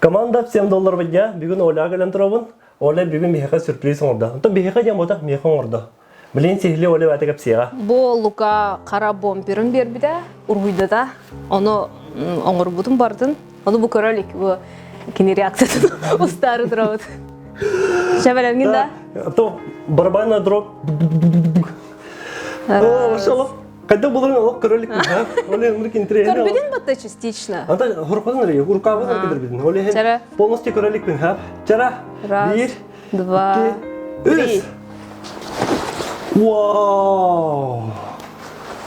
Команда всем доллар дня. Бүгүн Оля кэлэн турабын. Оля бүгүн биһиэхэ сюрприз оҥордо. Онтон биһиэхэ диэн буолбатах, миэхэ оҥордо. Билин сиһили Оля бэйэтэ кэпсиэҕэ. Бу Лука хара бомперын биэрбитэ, уруһуйдата. Ону оҥорбутум бардын. Ону бу көрө илик бу кини реакциятын устаары турабыт. Шәбәләнгин да? То барабанная дробь. О, машалла. Когда буларын олох көрө илик ha? Ол өмүр интересно. Көрбүтүн батта частично. Anta хуркадан эрэ, уркабын көрбүтүн. Ол иһин полностью көрө иликпин ha? Чара. Раз, Bir, два, iki, три. үс. Вау!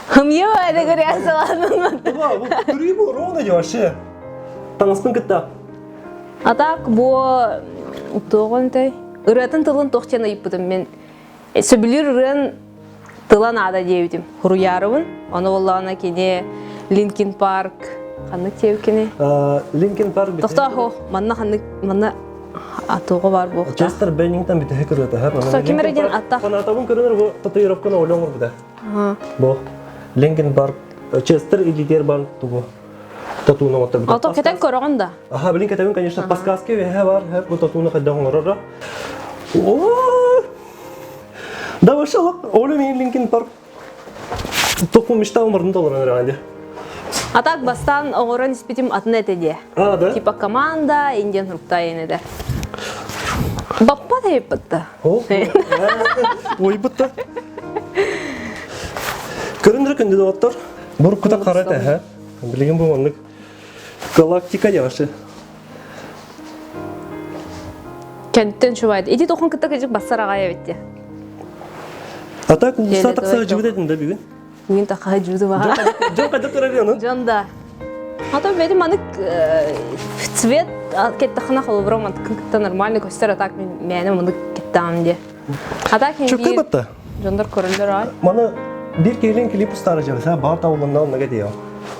Хымьё это реакцияланын. Вау, бу көрүү бу ровно вообще. Таҥаспын кытта. А так бу туоҕун ырыатын тылын туох диэн ыйыппытым мен Сөбүлүүр ырыан тыла наада диэбитим. Хуруйаарыбын. Ону буоллаҕына кини Линкин Парк ханнык диэбит кини? Линкин Парк Тохтоо, манна ханнык манна атыыга бар буолуохтаах. Честер Беннингтон бүтэһик ырыата. Тохтоо, ким эрэ диэн аттах. Фанатабын көрөнөр бу татуировканы ойлоон оҥорбута. Бу Линкин Парк Честер илитер бар тугу татууну оҥотторбута. Ото кэтэн көрөҕүн да? Аха, билин кэтэбин, конечно, подсказки веһэ бар, бу татууну хайдах оҥороро. О! Да вообще, Оля мен Линкин Парк тоқпу мечта омырдын толорон эрэ А так бастаан оҥорон испитим атын этэ диэ. А, да? Типа команда, Индиан фрукта да. Баппа да О, ойбытта. Көрүндүрэ күндү доҕоттор. Буркута қара этэ, Билигин бу маннык галактика диэҕаши. Кэнтэн шубайд. Ити тохон кытта кыжык бассар аҕай эбит А так улуста тахса жыбыт этин да бүгүн. Бүгүн тахха жыбыты баҕа. Дьон кайда турар оны? Дьон да. А то бэти манык цвет кеттахына холобура мантыкын кытта нормально көстөр, а так мен мээнэ мынык кеттаам де. А так Чөккө батта. Дьоннор көрөллөр ай. Маны бир киһилин клип устаары жабыса бар табылынна оннага диэ.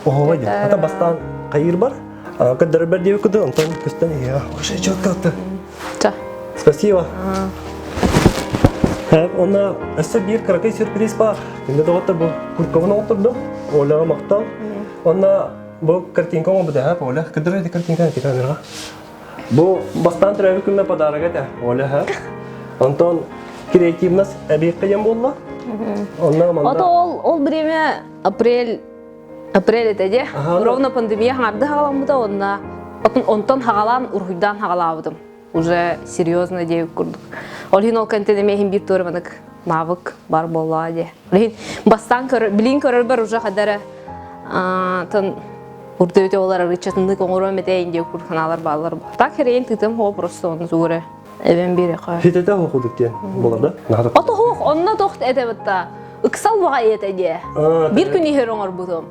Оһоҕо диэ. Ата бастаан хайыр бар. Көрдөрөр диэбит куду, онтон көстөн иһэ. Вообще четко атты. Ча. Спасибо. Онна өссө биир кыракый сюрприз бар. Инде доҕоттор бу курткабын оҥоттордум. Оляға махтал. Онна бу картинка оҥорбута һэ, Оля. Кыдыр эти картинка тиканырга. Бу бастаан төрөөбүт күммэ подарок этэ, Оля һэ. Онтон креативность эбиэккэ диэн буолла. Онна манна Ото ол ол время апрель апрель этэ дии. Ровно пандемия хаҥарды хаҕаламмыта онна онтон хаҕалаан уруһуйдаан хаҕалаабытым. Уже серьезно диэбит курдук. Ол иһин ол кэнтэн эмиэ иһин биир туора манык навык бар буоллаҕа дии. Ол иһин бастаан көрөр, билин көрөрбөр уже хадара тон урдуйта олар арычатыннык оҥоруом этэ диэн курдук санаалар бааллар. Так херейин тыытым хоо просто оны зуре эбен бире хоо. Хитете хохудук диэн болар да? Ото хоох онно тохт этэ бытта. Ыксал баҕа этэ диэ. Бир күн иһэр оҥорбутум.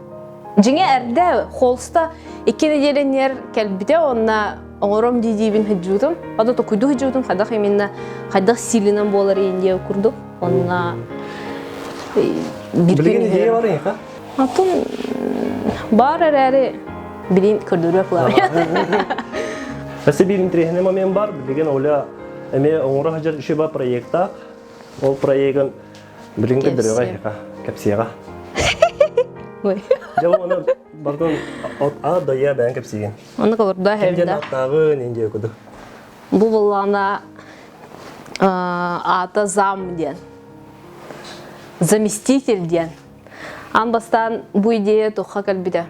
Дьиҥэ эрдэ холста икки неделенер кэлбитэ онна оҥором дии диибин хыдьуутум. Ото токуйду хыдьуутум хайдах именно хайдах силинэн буолар иин курдук. Онна бир күн Билигин бар эйха? Атын бар эрээри билин көрдөрүө кылар. Өссө биир интэриэһинэй момент бар. Билигин Оля эмиэ оҥоро сылдьар үчүгэй проектаах. Ол проегын билигин көрдөрүөҕэ эһиэхэ, кэпсиэҕэ. Дьэ оны бардон от а до я бэйэн кэпсиигин. Онно олордо Ким диэн эһэбинда. ааттааҕын, индия куду. Бу буллаҕына аата зам диэн. Заместитель диэн. Аан бастаан бу идея туохха кэлбитэ.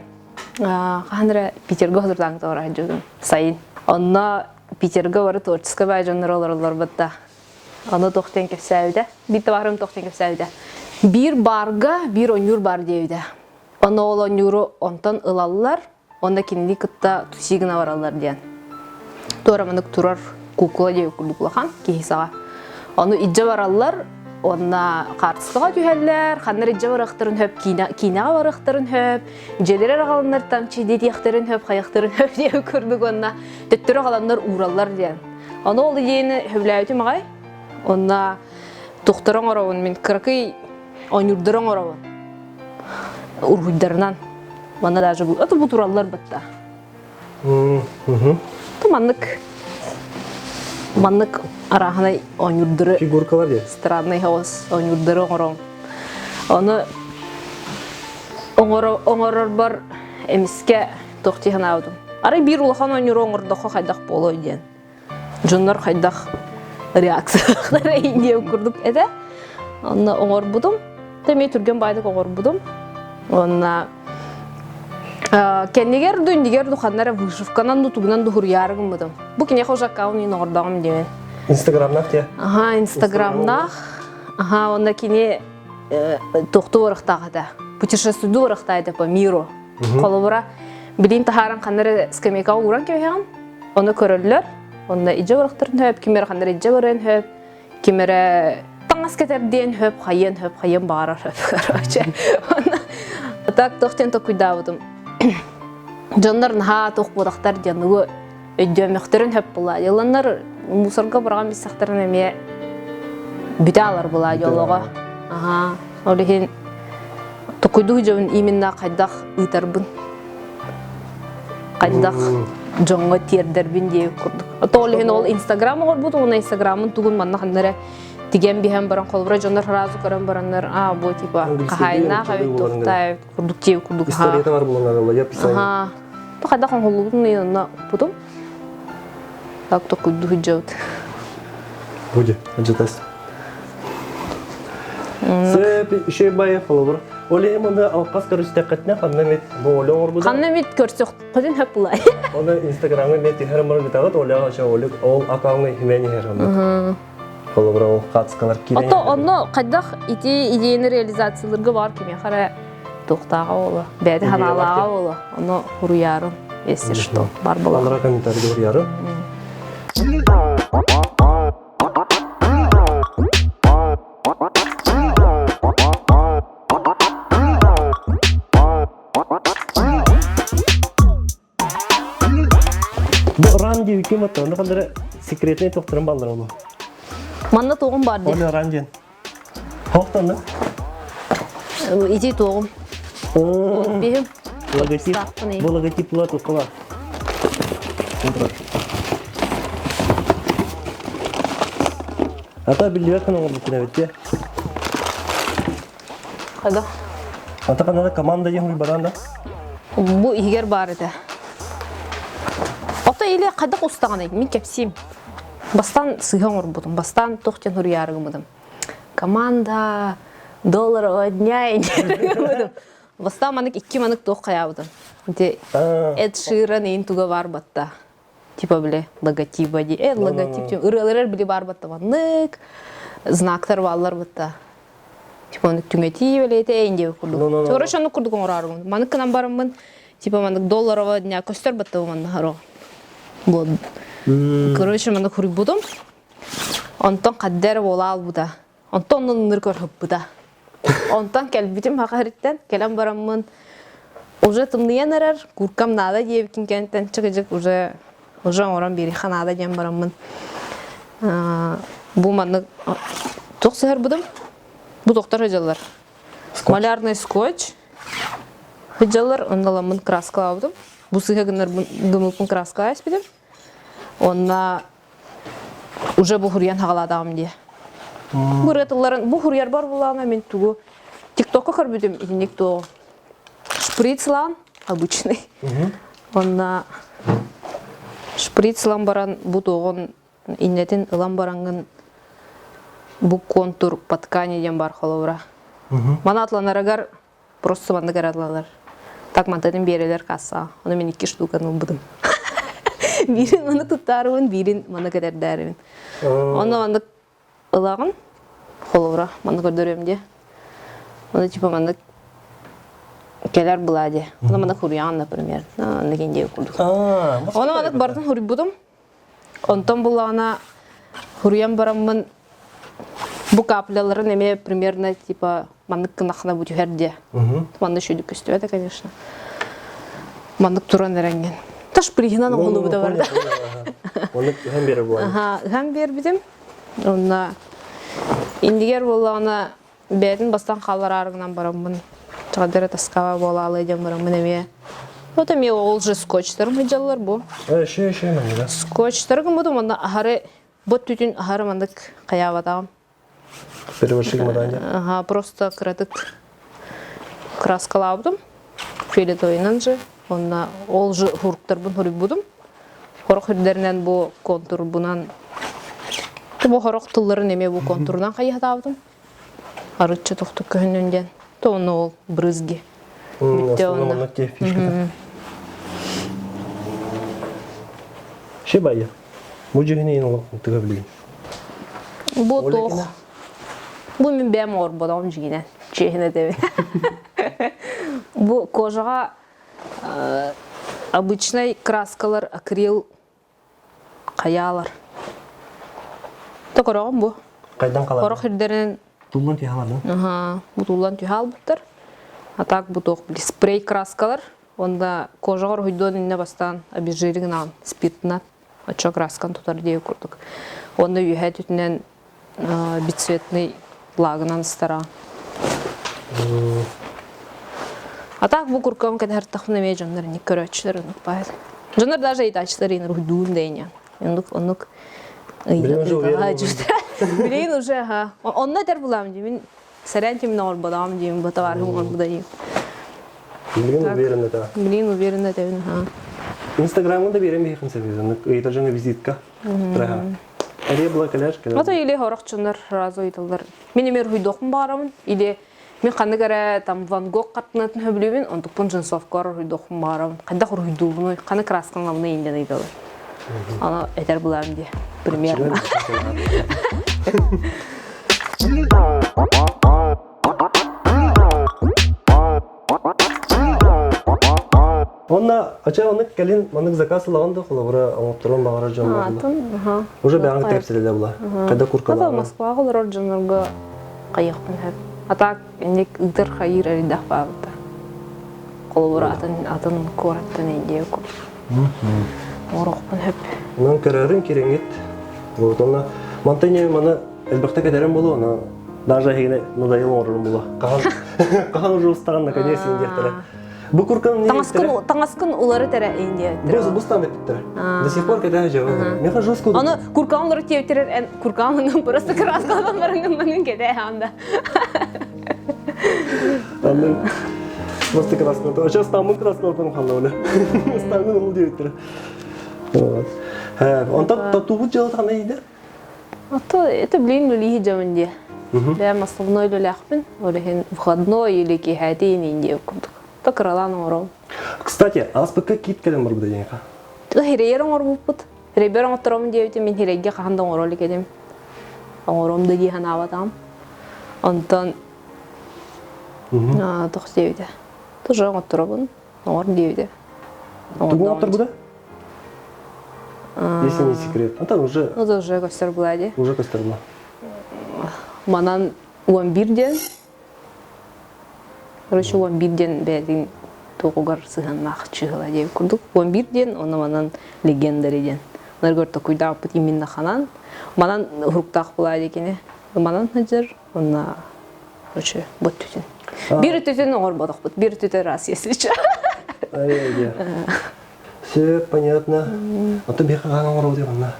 Хаһан эрэ Питергэ олордааҥ тоҕо дьонум сайын. Онно Питергэ бары творческай баай дьоннор олороллор да. Аны туох диэн кэпсээбитэ. Биир табаарым туох диэн кэпсээбитэ. Биир барга биир оонньуур бар диэбитэ. Ону ол оонньууру онтон ылаллар, Онно кинини кытта туси гына бараллар диэн. Туора маннык турар кукла диэбит курдук улахан киһи саҕа. Ону илдьэ бараллар, уонна хаартыскаҕа түһэллэр, ханна эрэ илдьэ барыахтарын сөп, киинэҕэ барыахтарын сөп, дьиэлэрэ аҕаланнар там чэйдиэтиэхтэрин сөп, хайахтарын сөп диэбит курдук уонна төттөрү аҕаланнар уураллар диэн. Ону ол идеяны сөбүлээбитим аҕай. Онно тухтары оҥоробун мин кыракый оонньуурдары оҥоробун. Уруһуйдарынан. Манна даже бу это бу тураллар бытта. Ту маннык маннык арааһынай оонньуурдары фигуркалар диye. Странный хаос оонньуурдары оҥором. Ону оҥорорбор эмискэ туох дии санаабытым. Арай биир улахан оонньууру оҥордоххо хайдах буолуой диэн. Дьоннор хайдах реакциялара диэн курдук этэ. Онно оҥорбутум. Эмиэ түргэн баайдык оҥорбутум. Уонна кэннигэр ду иннигэр ду ханна эрэ вышивканан ду тугунан ду хуруйаары гыммытым. Бу киниэхэ уже аккаунт иин оҥордоҕум диэмин. Инстаграмнаах дии. Аха, инстаграмнаах. Аха, онно кини тохтуу барахтаах этэ. Путешествуйдуу барахтаах этэ по миру. Холобура, билин таһааран ханна эрэ скамейкаҕа ууран кэбиһэҕин, ону көрөллөр. Онно идьэ барахтарын хөп, ким эрэ ханна эрэ идьэ барыан хөп, ким эрэ таҥас кэтэрдиэн хөп, хайыан хөп, хайыан баҕарар хөп, короче. Онно так туох диэн токуйдаабытым. Дьоннор наһаа туох буолахтар диэн угу өйдүөмөхтөрүн хөп була. Йыланнар мусорга быраҕан биссэхтэрин эмиэ бүтэ алар була дьолоҕо. Аха. Ол иһин токуйдуу дьон именно хайдах ыытарбын, хайдах дьоҥҥо тиэрдэрбин диэбит курдук. Ото ол иһин ол Инстаграм оҥорбут уонна Инстаграмын тугун манна ханна эрэ тигэн биһэн баран холобура дьоннор сразу көрөн бараннар аа бу типа хаһаайыннаах эбит туохтай эбит курдук диэбит курдук Историята бар булан я описание. Аха. То хайдах оҥоһуллубутун онно укпутум. Так токуйду сылдьабыт. Буде, ажытас. Сөп, үчүгэй баайы холобур. Ол иһин маны алқас көрүстэххитинэ ханна эмит бу Оля оҥорбута. Ханна эмит көрсөххүтүн хөп булай. Оны Инстаграмҥа эмиэ түһэр мары битаҕыт Оля ача Олег ол аккаунҥа химэн иһэр оннук. Холобура ол хацкалар киирэн Ото онно хайдах ити идеяны реализацияларга бар кимиэхэ эрэ туохтааҕа буолуо, бэйэтэ санаалааҕа буолуо, ону хуруйаарым, если что, бар буолар. Алара комментарийга хуруйаарым. Бу ран диэн ким атта? Онно ханнары секретный тохторун баллар ол. Манна туоҕум бар диэн. Оны ран диэн. Хохтонно? Ити туоҕум. Биһим. Логотип. Бу логотип була туккала. Ата биллибэт гына оҥорбуккун эбит дии. Хада. Ата канада команда диэн баран да? Бу иһигэр баар этэ. Ото или хайдах устаҕаный? Мин кэпсиим. Бастаан сыыһа оҥорбутум. Бастаан туох диэн суруйаары гыммытым. Команда долларового дня гыммытым. Бастаан манык икки манык туох хайаабытым. Ити Эд Ширан иин туга баар батта. Типа били логотипа ди. Э логотип тем ырыалар били баар батта маннык. Знактар бааллар батта. Типа ону түҥэтии бэлиэтэ эйин диэбит курдук. Короче, ону курдук оҥораарым. Манык гынан бараммын, типа манык долларового дня көстөр батта манна харо. Вот. Короче, маннык хуруйбутум. Онтон хаддер буола албыта. Онтон оннун көрһүппүтэ. Онтон кэлбитим хахариттэн кэлэн бараммын уже тымныйан эрэр, куркам наада диэбиккин кэнниттэн чыгыдьык уже уже оҥорон биэриэххэ наада диэн бараммын бу маннык туох сыһарбытым бу тохтор сылдьаллар малярный скотч сылдьаллар онно краскалаабытым бу сыыһа гыннарбын гыммыппын краскалаа испитим уонна уже бу хуруйан хаҕалаатаҕым дии бу ырыатылларын бу хуруйарбар булаана мин тугу тиктокка көрбүтүм итинник туоҕу шприцлаан обычный Онно шприц ылан баран бу туоҕун иннэтин ылан бараҥҥын бу контур по ткани диэн бар холобура. Маны атланарыгар просто маннык эрэ атланар. Так мантатын биэрэлэр кассаҕа. Ону мин икки штуканы ылбытым. Биирин маны туттаарыбын, биирин маны кэтэрдээрибин. Онно маннык ылаҕын, холобура, манна көрдөрүөм диэ. Ону типа маннык кэлэр была диэ. Ону маннык хуруйаҕын, например. Маннык индия курдук. Ону маннык барытын хуруйбутум. Онтон буллаҕына хуруйан бараммын бу капляларын эмиэ примерно типа маннык гынаххына бу түһэр диэ. Манна үчүгдүк көстүбэтэ, конечно. Маннык туран эрэҥҥин. Таш прихинан оҕолубута барда. Оннук ыһан биэрэр буолан. Аха, ыһан биэрбитим. Онно иннигэр буоллаҕына бэйэтин бастан хааллараары гынан бараммын чаҕадара таскаба буолаалыы диэн бараммын эмиэ вот эмиэ ол же скотчтарым сылдьаллар бу. Э, ши, манныга. Скотчтары гыммытым онно аһары бот түтүн аһары маннык хайаабатаҕым. Переводчик мадания. Ага, просто кыратык краскалаабытым. Фиолетовыйынан же. Онно ол же хуруктарбын хоруйбутум. Хорох үрдэринэн бу контурбунан бу хорох тылларын эмиэ бу контурунан хайыһатаабытым. Арычча тохтук көһүннүн диэн. То онно ол брызги. Бүттэ онно. Шибайя. Бу дьүһүнүн олох тыга билигин. Бу туох Бу мин бэйэм оҥорботоҕум дьиҥинэн, чиэһинэ этэбин. Бу кожаҕа обычнай краскалар акрил хайаалар. То көрөҕүн бу. Хайдан халар? Хорох ирдэринэн Туллан түһэ Аха, бутуллан түһэ албыттар. А так бу туох били спрей краскалар. Онда кожаҕа уруһуйдуон иннэ бастаан обезжиригынан спиртынан оччо краскан тутар диэки курдук. Уонна үөһээ түтүнэн бесцветный лагынан ыстара. А так бу куркам кэтэһэртахпына эмиэ дьоннор инник көрөөччүлэр оннук баар. Дьоннор даже ыйытааччылар иин уруһуйдуун да иня. Оннук оннук Билигин уже ага. Онно этэр булаам дии. Сэрэн тимин оҥорбодоҕум диим, бу товарым оҥорбута диим. Билигин уверен это. Билигин уверен этэбин, ха. Инстаграмҥа да биэрэн биһиэхин сөбү, ыйытар дьоҥҥо визитка. Траха. Эрие була кэлэр, кэлэр. Ото или хорох дьоннор сразу ыйыталлар. Мин эмиэ уруһуйдуохпун баҕарабын, или мин ханнык эрэ там Ван Гог хартыынатын сөбүлүүбүн, онтукпун джинсовкар уруһуйдуохпун баҕарабын. Хайдах уруһуйдуубунуй, ханнык краскаҥабыный диэн ыйыталлар. Аны этэр булаам дии, примерно. Онна ача оннук кэлин маннык заказ ылаҕын да холобура оҥотторон баҕарар дьон Атын, Уже бэҕэҥ тэпсилэлэ була. Когда куркалаҕын. Москваҕа олорор дьоннорго хайыахпын сөп. А так инник ыытар хайыыр эрийдэх баабыта. Холобура атын атын куораттан индия курдук. Оҥоруохпун сөп. Онон көрөрүн кириҥит. Вот онно мантан маны элбэхтэ кэтэрин буолуо, но даже эһигини надоел оҥорорум буолуо. Хаһан хаһан уже устаҕын наконец индиэхтэрэ. Бу куркан Таҥаскын таҥаскын уларыт эрэ индиэттэрэ. Бу бустан эппиттэрэ. До сих пор кэтэһэ дьабын. Меха жестко. Аны куркан уларыт диэбиттэрэр эн куркаҥын просто краскалан бараҥын манын кэтээ анда. Аны просто краскалан. Сейчас стаммын краскалан халла оле. Стаммын ул диэбиттэрэ. Вот. Онтон татуубут дьыала ханна иидэр? А то это блин үлэлии дьомун дии. Бэйэм основной үлэлээхпин, ол иһин выходной или киэһээтиин индия курдук. То кыралаан оҥоробун. Кстати, ааспыкка кит кэлэн барбыта диэхэ. Хирэйэр оҥорбуппут. Хирэйбэр оҥотторобун диэбитим, мин хирэйгэ хаһан да оҥоро илик этим. Оҥором да дии санаабатаҕым. Онтон тох диэбитэ. Тоже оҥотторобун. Оҥор диэбитэ. Тугу оҥотторбута? Если не секрет. А там уже... Ну, это уже костер была дии. Уже костер была. Манан 11 диэн. Короче, 11 диэн бэйэтин тугугар сыһыаннаах чыһыла диэбит курдук. 11 диэн, онно манан легендари диэн. Наргар токуйдааппыт именно ханан. Манан уруктаах була дии Манан сылдьар, онно короче, бот түтүн. Бир түтүн оҥорботохпут, бир түтэ раз, если что. Ай, Все понятно. Ото биһиэхэ хаан оҥоробут манна.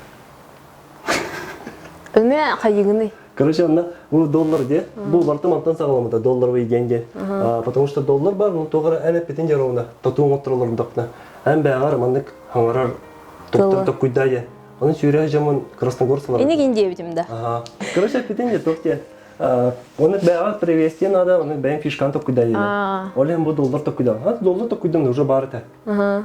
Эмэ хайыгыный? Короче, онно бу доллар де, бу барыта мантан саҕаламмыта долларовый день день. Потому что доллар бар, ну тоҕо эн эппитин дьаровна, тату оҥотторолорун дохна. Эн бэҕэр маннык хаҥарар токтор токкуйда дьэ. Оны сүүрэ дьомун Красногорск Иник индиэбитим да. Ага. Короче, эппитин де тох те. Оны бэҕэр привезти надо, оны бэйэм фишкан токкуйда дии. Ол иһин бу доллар токкуйда. А доллар токкуйдум уже бар этэ.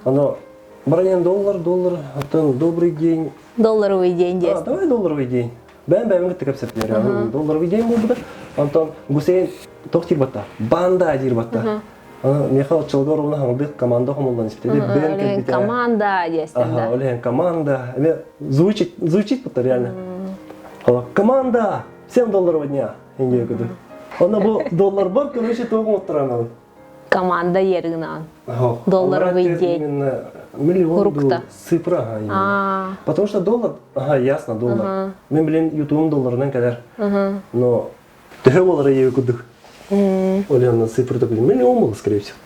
Оно Брайан доллар, доллар, оттон добрый день. Долларовый день А, давай долларовый день. Бэм бэм кытта кэпсэттилэр. Долларовый день буолбута. Онтон Гусейн тох диир батта. Банда диир батта. Миэхэ оччолго ровно хаҥдык команда хомуллан испитэ. Бэм кэлбитэ. Команда диэстэн да. Ага, ол команда. Звучит, звучит будто реально. Команда! Всем долларового дня! Индия көтө. Онно бу доллар бар, короче, туох оттаранабын. Команда ерыгынан. Долларовый день. Именно миллион Курукта. цифра. Ага, именно. Потому что доллар, ага, ясно, доллар. Мен билен ютубум долларынан кэлэр. Но төһө болар еби курдук. Ол цифры такой миллион был, скорее всего.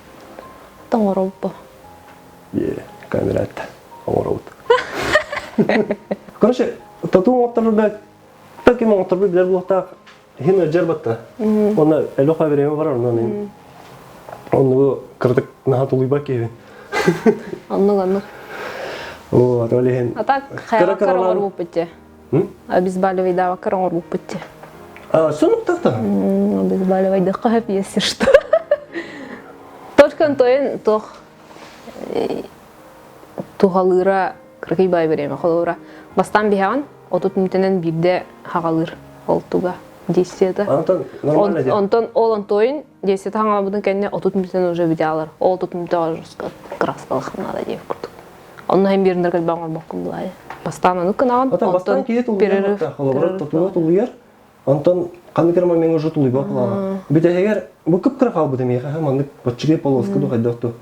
Тоҥоробу. Е, камера этте. Оҥоробут. Короче, тату оҥотторбут так им оҥотторбут билэр буолуохтаах Иһин ыалдьар батта. Уонна элбэх время барар, онно мин оннугу кыратык наһаа тулуйбат киһибин. Оннук оннук. Вот, ол иһин. А так хайалаккар оҥорбуппут дии. Обезболивайдаабаккар оҥорбуппут дии. А, сонуктахта? Обезболивайдахха хөп если что. Только онтойун туох туһалыыра кыракый баай бириэмэ холобура бастаан биһэҕин отут мүнүүтэнэн биирдэ хаҕалыыр ол туга действиета. Онтон нормально дии. Онтон ол онтойун действиета хаҥалабытын кэннэ 30 мүнүүтэн уже бүтэ Ол 30 мүнүүтэ жестко краскалах надо диэбит курдук. Онно һин биирнэр кэлбэ оҥорбоккун булаайы. Бастаан ону кынаҕын, Отон бастаан онтон киһи тулуйар перерыв. батта, холобура тотуга тулуйар, онтон ханнык эрэ момеҥҥа уже тулуйбат буолаҕа. Бүтэһигэр бу кып-кыра хаалбыт эмиэхэ маннык баччыгый полоска ду хайдах ту.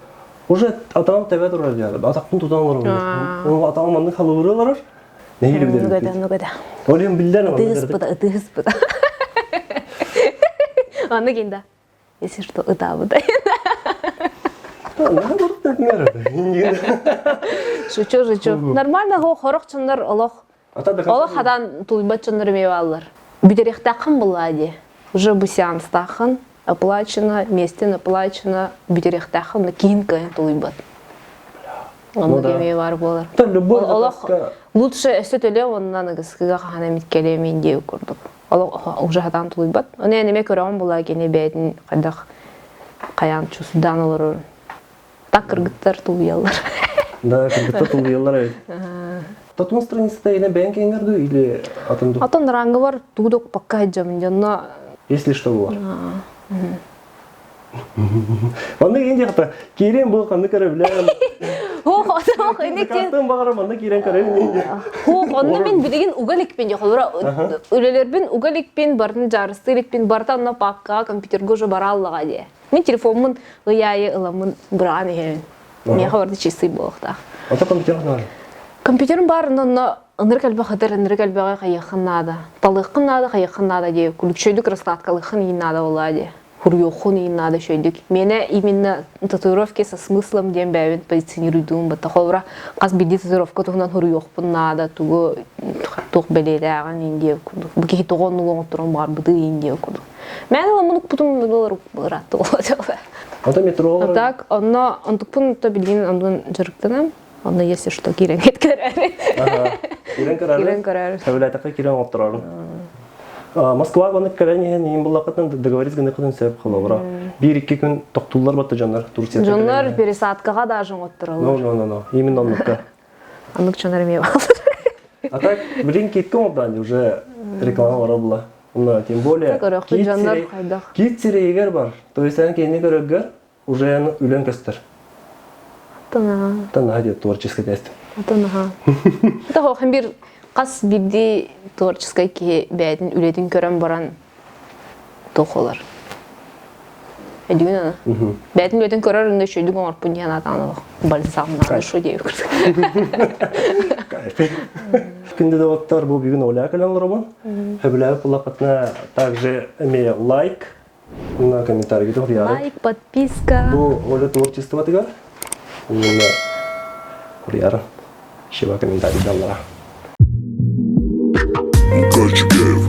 Уже атаҕым тэбэ турар дьаада, атахпын тутан олоробун. Ол атаҕым маннык халыбыры олорор, нэһиилэ Нүгэдэ, бүтэрбиппит. нүгэдэ. Ол иһин биллэр Ытыыспыта, ытыыспыта. Онно кинда. Если что, ытаабыта. Шучу, шучу. Нормально го хорох чоннор олох олох хадан тулуйбат чоннор эмиэ бааллар. Бүтэриэхтээххин буллаа дии. Уже бу сеанстааххын, оплачено, местен оплачено, бүтэриэхтээххин, но киин кыайан тулуйбат. Оннук эмиэ баар буолар. Олох лучше өссө төлөө оннан ыгыскыга хаһан эмит кэлиэмин диэбит курдук. Олох уже хатаан тулуйбат. Ону эн эмиэ көрөҕүн була кини бэйэтин хайдах хайаан чувствуйдаан олорорун. Так кыргыттар тулуйаллар. Да, кыргыттар тулуйаллар эбит. Татун страницата или бэйэн кэҥэр дуу или атын дуу? Атын рангы бар тугу да укпакка сылдьабын дьонно. Если что булар. Манна киин диэхтэ, киириэн бу ханнык эрэ билээн. Хуох, ох, инник Картын баҕара манна киирэн көрөбүн диэн. Хуох, онно мин билигин уга иликпин дьэ, холобура үлэлэрбин уга иликпин, барытын дьаарыстыы иликпин, барыта онно папкаҕа, компьютерга уже барааллаҕа диэ. Мин телефоммун ый аайы ыламмын быраҕан иһэбин. Миэхэ барыта чистый буолуохтаах. Ото компьютер наада. Компьютерым баар, онно ынырык элбэх ытыр, ынырык элбэҕи хайыаххын наада. Талыаххын наада, хайыаххын наада диэ. Күлүкчөйдүк раскладкалыаххын иин наада буоллаа диэ. Хуруйуоххун иин наада үчүгэйдик. Миэнэ именно татуировки со смыслом диэн бэйэбин позиционируйдуум батта. Холобура, хас биирдии татуировка туһунан хуруйуохпун наада, тугу туох бэлиэлээҕин иин диэ курдук. Бу киһи тоҕо оннук оҥотторон баҕарбытый иин диэ курдук. Мээнэ ламмын укпутум ылар ыраатта буолуо. Ото метро А так, онно онтукпун то билигин оннун дьарыктанам. Онно если что киирэн көрөөрү. Киирэн көрөөрү. Киирэн көрөөрү. Сөбүлээтэххэ киирэн оҥотторорун. Москва маннык кэлэн иһэн иин буллаххытын договориться гыныаххытын сөп холобура. Биир-икки күн тохтууллар батта дьоннор Турцияда. Дьоннор пересадкаҕа даже оҥоттороллор. No, no, no, no. Именно оннукка. Оннук дьоннор эмиэ бааллар. А так, блин, китка оҥордоон уже реклама бара була. Онно тем более Көрөхпүт дьоннор хайдах. Кит сирэйигэр бар. То есть эн кини көрөргөр уже эн үлэн көстөр. Тана. Тана диye творческий тест. Тана. Это хохан бир хас биирдии творческий киһи бэйэтин үлэтин көрөн баран туох олар. Өйдүүн аны. Бэйэтин үлэтин көрөр инде үчүгүйдүк оҥорпун диэн аатаан олох бальзамнаан ушу диэбит курдук. Кайф. Күндү доҕоттор, бу бүгүн Оля кэлэн олоробун. Хөбүлээбит буллаххытына также эмиэ лайк, на комментарийгитин хуруйаарыҥ. Лайк, подписка. Бу Оля творчествотыгар уонна хуруйаарыҥ. Шеба комментарийдаллара. Качкев.